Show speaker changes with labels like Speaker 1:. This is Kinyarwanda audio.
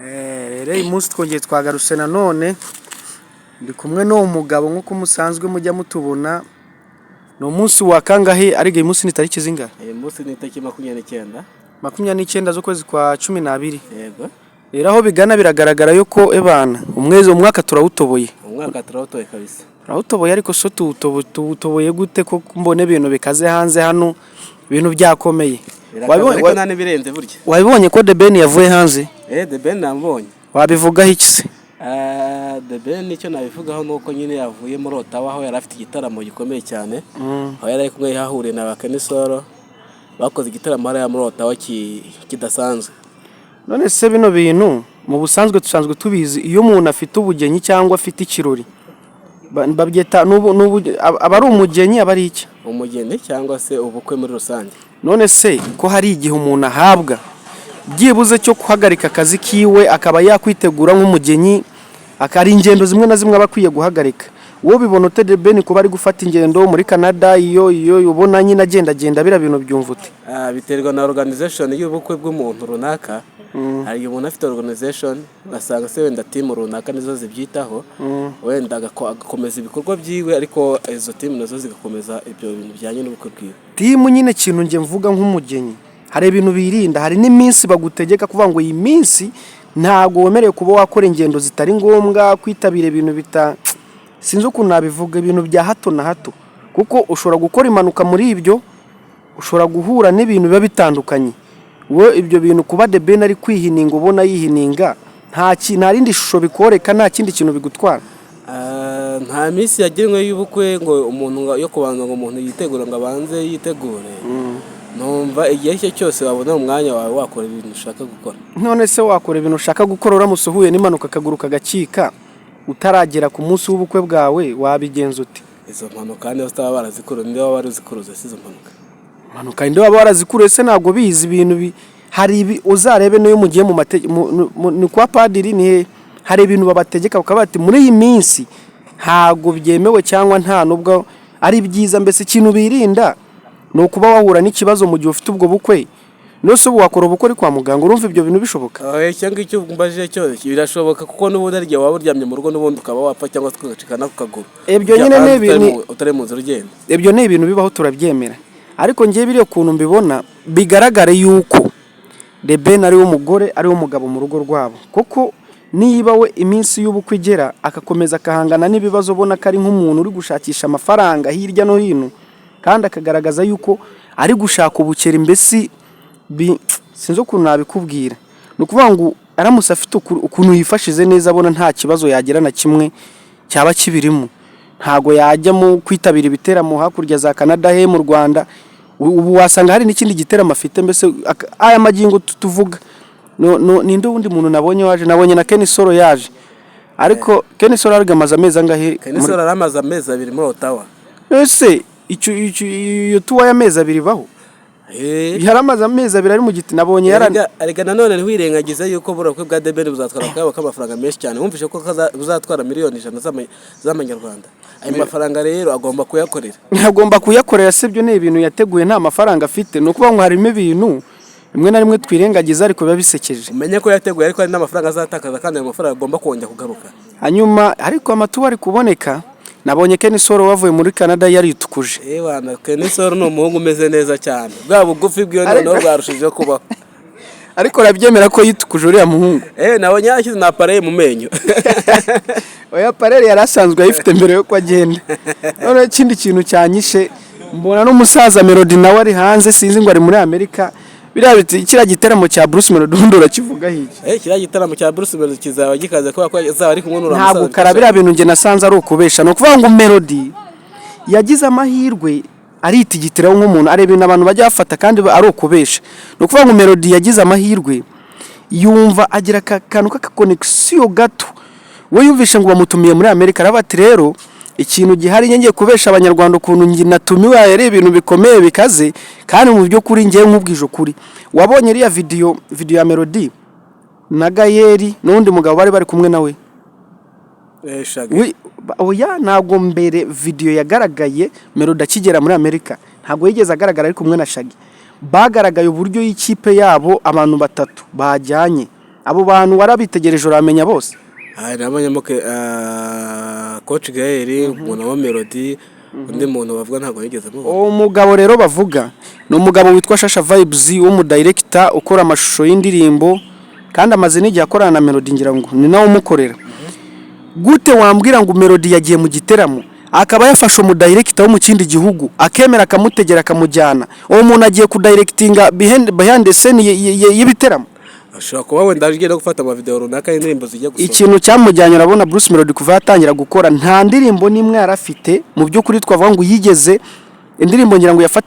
Speaker 1: Rero uyu munsi twongeye twagarutse nanone, ndi kumwe n'uwo mugabo nk'uko musanzwe mujya mutubona. Ni umunsi wa kangahe? Ariko uyu munsi ni tariki zingahe?
Speaker 2: Uyu munsi ni itariki 29.
Speaker 1: 29 z'ukwezi kwa 12.
Speaker 2: Yego.
Speaker 1: Rero aho bigana biragaragara yuko ebana umwezi, umwaka turawutoboye.
Speaker 2: Umwaka turawutoye kabisa.
Speaker 1: Turawutoboye, ariko so tuwutoboye gute ko mbona ibintu bikaze hanze hano, ibintu byakomeye?
Speaker 2: Birakaze, ariko nta n'ibirenze burya.
Speaker 1: Wabibonye ko The Ben yavuye hanze?
Speaker 2: Eh, The Ben namubonye.
Speaker 1: Wabivugaho iki se?
Speaker 2: The Ben, icyo nabivugaho ni uko nyine yavuye muri Ottawa, aho yari afite igitaramo gikomeye cyane, aho yari ari kumwe, yahahuriye na ba Kenny Sol, bakoze igitaramo hariya muri Ottawa kidasanzwe.
Speaker 1: None se bino bintu mu busanzwe dusanzwe tubizi, iyo umuntu afite ubugeni cyangwa afite ikirori, babyita aba ari umugeni, aba ari iki?
Speaker 2: Umugeni cyangwa se ubukwe muri rusange.
Speaker 1: None se ko hari igihe umuntu ahabwa byibuze cyo guhagarika akazi kiwe, akaba yakwitegura nk'umugeni, akari ingendo zimwe na zimwe aba akwiye guhagarika, wowe bibona ute? The Ben kuba ari gufata ingendo muri Canada, iyo ubona nyine agendagenda, biriya bintu byumva ute?
Speaker 2: Biterwa na organization y'ubukwe bw'umuntu runaka. Hari igihe umuntu afite organization, ugasanga se wenda team runaka nizo zibyitaho, wenda agakomeza ibikorwa byiwe, ariko izo team nazo zigakomeza ibyo bintu bijyanye n'ubukwe bwiwe.
Speaker 1: Team nyine, ikintu njye mvuga nk'umugeni, hari ibintu birinda, hari n'iminsi bagutegeka kuvuga ngo iyi minsi ntabwo wemerewe kuba wakora ingendo zitari ngombwa, kwitabira ibintu bita, sinzi ukuntu nabivuga, ibintu bya hato na hato, kuko ushobora gukora impanuka muri ibyo, ushobora guhura n'ibintu biba bitandukanye. Wowe ibyo bintu, kuba The Ben ari kwihininga, ubona yihininga, nta rindi shusho bikoreka, nta kindi kintu bigutwara?
Speaker 2: Nta minsi yagenwe y'ubukwe ngo umuntu yo kubanza ngo umuntu yitegure, ngo abanze yitegure. Numva igihe icyo cyose wabona umwanya wawe wakora ibintu ushaka gukora.
Speaker 1: None se wakora ibintu ushaka gukora, uramutse uhuye n'impanuka akaguru kagacika utaragera ku munsi w'ubukwe bwawe, wabigenza ute?
Speaker 2: Izo mpanuka niba zitaba barazikuruye, ninde waba warazikuruze si izo mpanuka?
Speaker 1: Impanuka ninde waba warazikuruye se? Ntabwo bizi ibintu hari ibi uzarebe niyo mugiye mu mategeko, ni kwa padiri, ni he, hari ibintu babategeka bakaba bati muri iyi minsi ntabwo byemewe cyangwa nta nubwo ari byiza. Mbese ikintu birinda ni ukuba wahura n'ikibazo mu gihe ufite ubwo bukwe. Nose ubu wakora ubukwe uri kwa muganga? Urumva ibyo bintu bishoboka?
Speaker 2: Icyo ngicyo umbajije cyo birashoboka, kuko n'ubundi ari igihe waba uryamye mu rugo n'ubundi ukaba wapfa cyangwa se ugacika n'ako kaguru.
Speaker 1: Ibyo nyine ni
Speaker 2: Kandi utari mu nzira ugenda.
Speaker 1: Ibyo ni ibintu bibaho, turabyemera, ariko ngewe biriya ukuntu mbibona, bigaragare yuko The Ben ari we mugore, ari we mugabo mu rugo rwabo, kuko niba we iminsi y'ubukwe igera agakomeza akahangana n'ibibazo, ubona ko ari nk'umuntu uri gushakisha amafaranga hirya no hino, kandi akagaragaza yuko ari gushaka ubukeri, mbese sinzi ukuntu nabikubwira. Ni ukuvuga ngo aramutse afite ukuntu yifashize neza, abona nta kibazo yagira na kimwe cyaba kibirimo, ntago yajya mu kwitabira ibiteramo hakurya za Canada, he mu Rwanda. Ubu wasanga hari n'ikindi giteramo afite. Mbese aya magingo tuvuga no, ninde wundi muntu nabonye waje? Nabonye na Kenny Sol yaje, ariko Kenny Sol ariko amaze amezi angahe?
Speaker 2: Kenny Sol aramaze amezi 2 muri Ottawa.
Speaker 1: Ese icyo iyo tour y'amezi 2 ibaho? Yari amaze amezi 2 ari mu giti, nabonye yara
Speaker 2: Erega nanone ntiwirengagize yuko buriya bukwe bwa The Ben buzatwara akayabo k'amafaranga menshi cyane. Wumvise ko buzatwara miliyoni 100 z'amanyarwanda. Ayo mafaranga rero agomba kuyakorera.
Speaker 1: Agomba kuyakorera. Se ibyo ni ibintu yateguye nta mafaranga afite? Ni ukuvuga ngo harimo ibintu rimwe na rimwe twirengagiza, ariko biba bisekeje.
Speaker 2: Umenye ko yateguye, ariko hari n'amafaranga azatakaza, kandi ayo mafaranga agomba kongera kugaruka.
Speaker 1: Hanyuma ariko amatuba ari kuboneka, nabonye Kenny Sol wavuye muri Canada yaritukuje.
Speaker 2: Ewana, Kenny Sol ni umuhungu umeze neza cyane, bwa bugufi bwiwe noneho bwarushijeho kubaho.
Speaker 1: Ariko urabyemera ko yitukuje uriya muhungu?
Speaker 2: Nabonye yarashyize na appareil mu menyo.
Speaker 1: Oya, appareil yari asanzwe ayifite mbere yuko agenda. Noneho ikindi kintu cyanyishe, mbona n'umusaza Melody nawe ari hanze, sinzi ngo ari muri Amerika. Biriya biti, kiriya giteramo cya Bruce Melody ubundi urakivugaho iki?
Speaker 2: Kiriya gitaramo cya Bruce Melody kizaba gikaze, kubera ko azaba ari kumwe n'uriya
Speaker 1: Ntabwo
Speaker 2: musaza.
Speaker 1: kara biriya bintu njye nasanze ari ukubesha. Ni ukuvuga ngo Melody yagize amahirwe aritigitiraho nk'umuntu areba ibintu abantu bajya bafata kandi ari ukubesha. Ni ukuvuga ngo Melody yagize amahirwe, yumva agira aka kantu k'aka connexion gato. We yumvishe ngo bamutumiye muri Amerika, aravuga ati rero ikintu gihari, ngiye kubesha Abanyarwanda ukuntu njye natumiwe, ari ibintu bikomeye bikaze, kandi mu by'ukuri ngiye nkubwije ukuri. Wabonye iriya video ya Melody na Gayeri n'undi mugabo bari kumwe nawe?
Speaker 2: Shaggy.
Speaker 1: Oya, ntabwo mbere video yagaragaye Melody akigera muri Amerika, ntabwo yigeze agaragara ari kumwe na Shaggy. Bagaragaye uburyo y'ikipe yabo, abantu batatu bajyanye. Abo bantu warabitegereje, uramenya bose?
Speaker 2: Hari nabonyemo Coach Gael, umuntu wa Melody, undi muntu bavuga ntabwo nigeze mubona.
Speaker 1: Uwo mugabo rero bavuga ni umugabo witwa Shasha Vibes, w'umudirector ukora amashusho y'indirimbo, kandi amaze n'igihe akorana na Melody, ngira ngo ni nawe umukorera. Gute wambwira ngo Melody yagiye mu giteramo, akaba yafashe umudirector wo mu kindi gihugu, akemera akamutegera, akamujyana? Uwo muntu agiye kudirectinga behind the scene y'ibiteramo?
Speaker 2: Ashobora kuba wenda agiye no gufata amavideo runaka y'indirimbo zijya gusohoka.
Speaker 1: Ikintu cyamujyanye, urabona Bruce Melody kuva yatangira gukora nta ndirimbo n'imwe yari afite. Mu by'ukuri twavuga ngo yigeze indirimbo, ngira ngo yafatiye